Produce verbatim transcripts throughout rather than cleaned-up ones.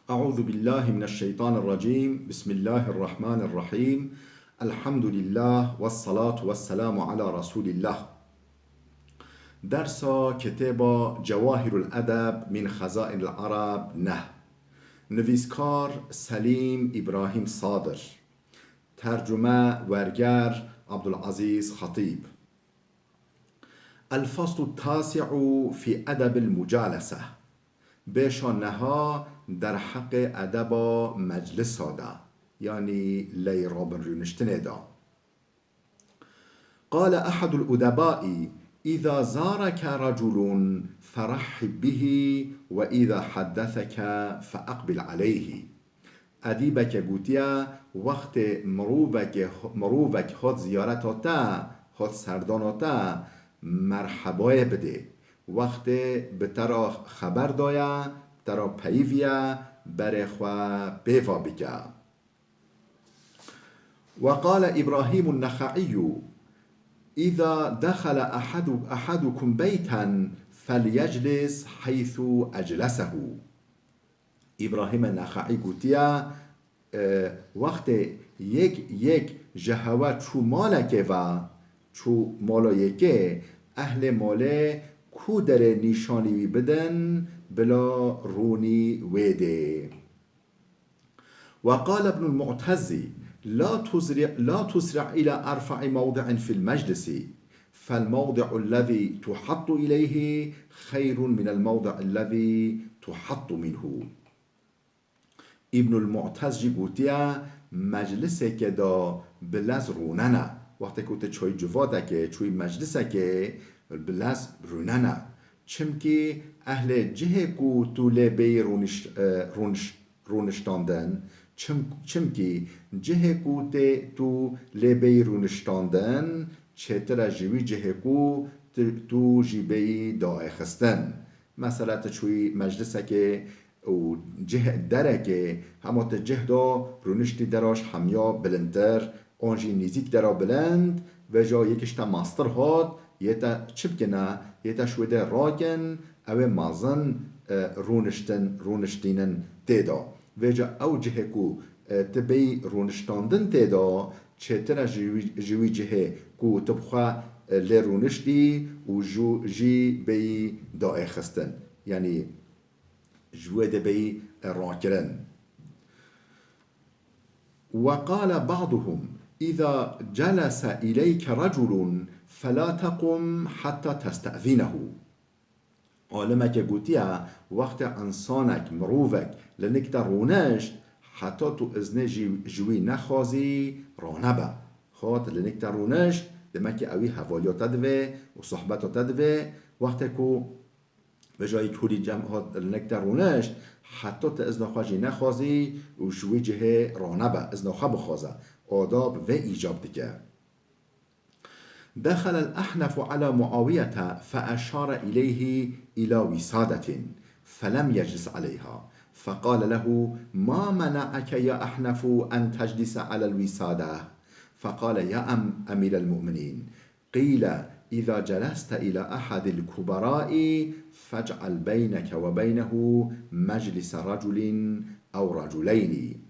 أعوذ بالله من الشيطان الرجيم. بسم الله الرحمن الرحيم. الحمد لله والصلاة والسلام على رسول الله. Dersa kitêba Cewahirul Edeb min Xezainil Arab neh. Nivîskar Selîm Îbrahîm Sadir. Tercume, werger, Abdulazîz Xetîb. الفصل التاسع في أدب المجالسة. Bêşa neha derheqê edeba meclisa de, yanî lê rabin rûniştinê de. قال أحد الأدباء: إذا زارك رجل فرحب به وإذا حدثك فأقبل عليه. Edîbeke gotiye, wextê mirovekê, mirovek hat ziyareta te, hat serdana te, merhebayê bidê. Wextê bi te re xeber daye, te re peyiviye, berê xwe pê ve bike. وقال إبراهيم النخعي: إذا دخل أحد، أحدكم بيتا فليجلس حيث أجلسه. Îbrahîmê Nexaî gotiye, e, wextê yek yek ji hewe çû malekê ve, çû mala yekê, ehlê malê ku derê nîşanî wî bidin, bila rûnî wê dê. وقال ابن المعتز: لا تسرع، لا تسرع إلى أرفع موضع في المجلس، فالموضع الذي تحط إليه خير من الموضع الذي تحط منه. Îbnul Mu'tez jî gotiye, mecliseke de bi lez rûnene. Wextê ku tu çûyî civatekê, çûyî meclisekê, bi lez rûnene. Çimkî ehlê cihê ku tu lê bêyî rûniş-, e, rûniş-, rûniştandin, çim-, çimkî cihê ku tê tu lê bêyî rûniştandin, çêtir e ji wî cihê ku tu, tu jî bêyî daêxistin. Mesela tu çûyî meclisekê û cih derekê, hema tu cih de rûniştî dera ji hemiya bilindtir, an jî nîzîk dera bilind, vêca yek ji te mastir hat, yê te çi bikine, yê te ji wê de rakin, ew ê mezin, e, rûniştin, rûniştînin tê de. Vêca ew cihê ku, e, tu bêyî rûniştandin tê de, çêtir e ji wî, ji wî cihê ku tu bi xwe, e, lê rûniştî û ju-, jî bêyî daêxistin. Yanî ji wê de bêyî, e, rakirin. وقال بعضهم: إذا جلس إليك رجل فلا تقم حتى تستأذنه. Alimeke gotiye, wextê însanek, mirovek li nik te rûnişt, heta tu iznê jî ji wî nexwazî, ranebe. Hat li nik te rûnişt, demek ki ewî hevaliya te divê û sohbeta te divê. Wextê ku vêca yek hûrî cem hat li nek te rûnişt, heta tu izna xwe jî nexwazî û ji wî cihê ranebe, izna xwe bixwaze. Adab vê îcab dike. دخل الأحنف على معاوية فأشار إليه إلى وسادة فلم يجلس عليها، فقال له: ما منعك يا أحنف أن تجلس على الوسادة؟ فقال: يا أم-، أمير المؤمنين، قيل: إذا جلست إلى أحد الكبراء فاجعل بينك وبينه مجلس رجل أو رجلين.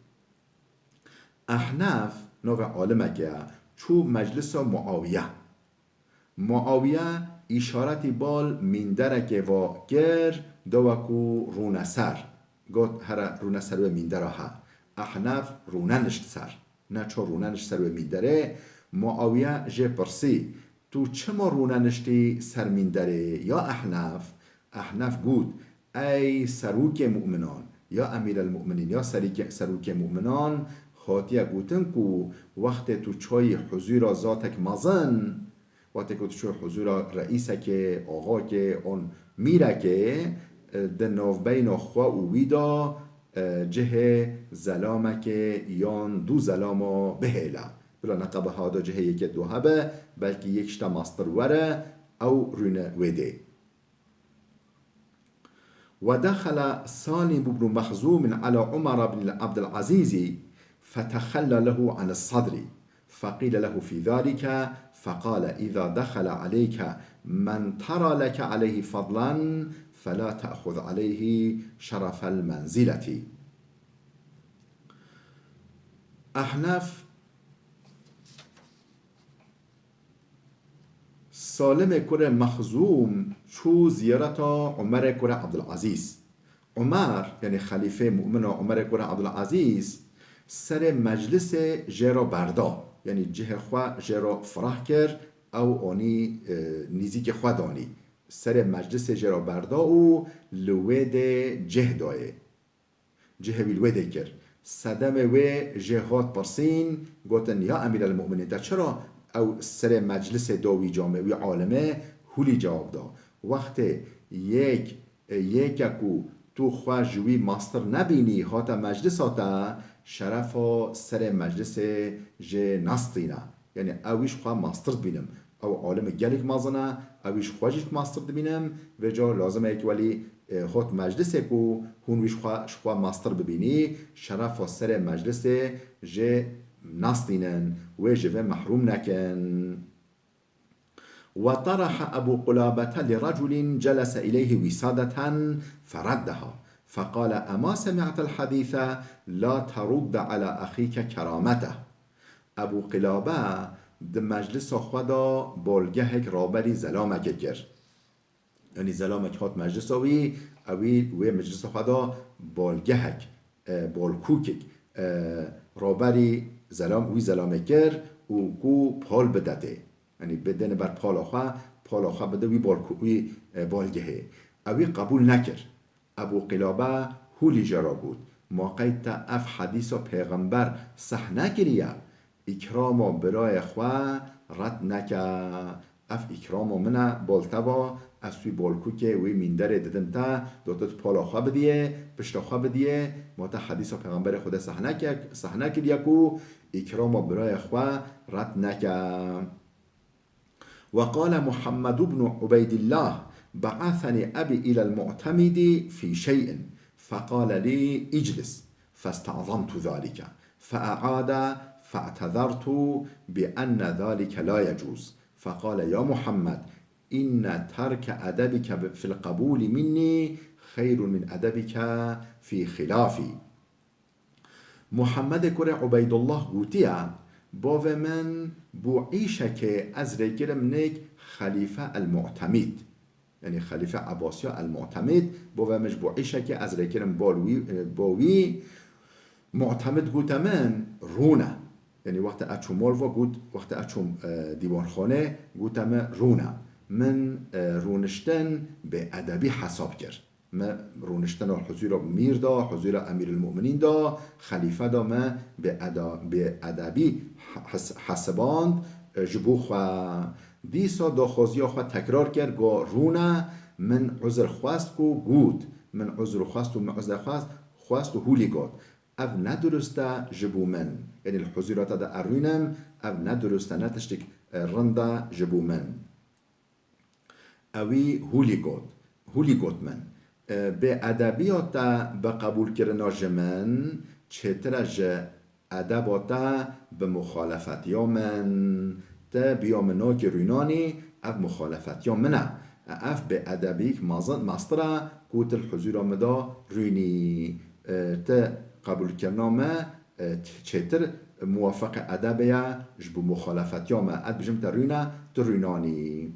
Ehnef navê alimekê ye, çû meclisa Muawiye. Muawiye îşaretî bal mînderekê ve kir, dawa ku rûne ser. Got, here rûne ser wê mîndera he. Ehnef rûnenişt ser. Neço rûnenişt ser wê mînderê. Muawiye jê pirsî, tu çima rûneniştî ser mînderê, ya Ehnef? Ehnef got, ey serokê mu'minan, ya Emîrelmu'minîn, ya serîke-, serokê mu'minan, hatiye gotin ku wextê tu çayî huzûra zatek mezin, wextê ku tu çû huzûra reîsekê, axakê, an mîrekê, e, di navbeyna xwe û wî de, e, cihê zelamekê yan du zelama bihêle. Bila neqebe hada cihê yekê du hebe, belkî yek ji te mastir were, ew rûne wê dê. ودخل سالم بن مخزوم على عمر بن عبد العزيز فتخلى له عن الصدر، فقيل له في ذلك، فقال: إذا دخل عليك من ترى لك عليه فضلا فلا تأخذ عليه شرف المنزلة. Ehnef Salimê kurê Mexzûm çû ziyareta Umerê kurê Abdulazîz. Umer, yanî xelîfê mu'mino Umerê kurê Abdulazîz, serê meclisê jê re berda, yanî cihê xwe jê re fireh kir, ew anî, e, nîzîkê xwe danî. Serê meclisê jê re berda û li wê dê cih dayê. Cihê wî li wê dê kir. Sedemê wê jê hat pirsîn, gotin, Ya Emîrelmumînîn, te çira ew serê meclisê da wî camê, wî alimê? Hûlî cewab da, Wextê yek, yeke ku tu xwe ji wî mastir nebînî hate meclisa te, şerefa serê meclisê jê nestîne. Yanî ew wî ji xwe mastir dibînim. Ew alimê gelek mezin e, ew wî ji xwe jî mastir dibînim. Vêca lazim e yek welî, e, hot meclisê ku hûn wî ji xwe, ji xwe mastir bibînî, şerefa serê meclisê jê nastînin, wê ji vê mehrûm nekin. وطرح أبو قلابة لرجل جلس إليه وسادة فردها، فقال: أما سمعت الحديث؟ لا ترد على أخيك كرامته. Ebû Qilabe di meclisa xwe de balgehek raberî zelamekê kir. Yanî zelamek hat meclisa wî, ewî wê meclisa xwe de balgehek, e, balkûkek, e, raberî zelam, wî zelamê kir û ku pal bide tê. Yanî bidêne ber pala xwe, pala xwe bide wî balkû-, wî, e, balgehê. Ewî qebûl nekir. Ebû Qilabe hûlî jê re got, Ma qey te ev hedîsa pêxember seh nekiriye? Îkrama birayê xwe red neke. Ev îkrama min e, bal te va, ez wî balkûkê, wî mînderê didim te, da tu pala xwe bidiyê, pişta xwe bidiyê, ma te hedîsa pêxemberê Xwedê seh neke, seh nekiriye ku îkrama birayê xwe red neke. وقال محمد بن عبيد الله: بعثني أبي إلى المعتمد في شيء، فقال لي: اجلس، فاستعظمت ذلك، فأعاد، فاعتذرت بأن ذلك لا يجوز، فقال: يا محمد، إن ترك أدبك في القبول مني خير من أدبك في خلافي. Muhammedê kurê Ubeydullah gotiye, Bavê min bo îşekê ez rêkirim nêk Xelîfe el-Mu'temîd, yanî Xelîfe Ebasiya el-Mu'temîd, bavê min ji bo îşekê ez rêkirim bal wî, bo wî. Mu'temîd gote min, Rûne. Yanî wextê ez çûm mol ve got, wextê ez çûm, e, dîwanxanê, gote min, Rûne. Min, e, rûniştin bêedebî hesab kir. Me rûniştina huzûra mîr da, huzûra Emîrulmumînîn da, xelîfe da, me bê eda-, bê edebî hes-, hesiband, e, ji bo xwe. Dîsa daxwaziya xwe tekrar kir, got, Rûne, min uzr xwest ku got, min uzr xwest û min uzr xwest, xwest û hûlî got. Ev ne dirust e ji bo min. Yanî li huzûra te de ez rûnim, ev ne dirust e, ne tiştek, e, rind e ji bo min. Ewî hûlî got, hûlî got min, e, bêedebiya te bi qebûlkirina ji min çêtir e ji edeba te bi muxalefetiya min. Te biya min nakî rûnanî, ev muxalefetiya min e. Ev bêedebiyek mezin, mestir e ku tu li huzûra min de rûnî. E, te qebûlkirina me, e, çêtir muwafiqê edebê ye ji bo muxalefetiya me. Ez dibêjim te rûne, tu rûnanî.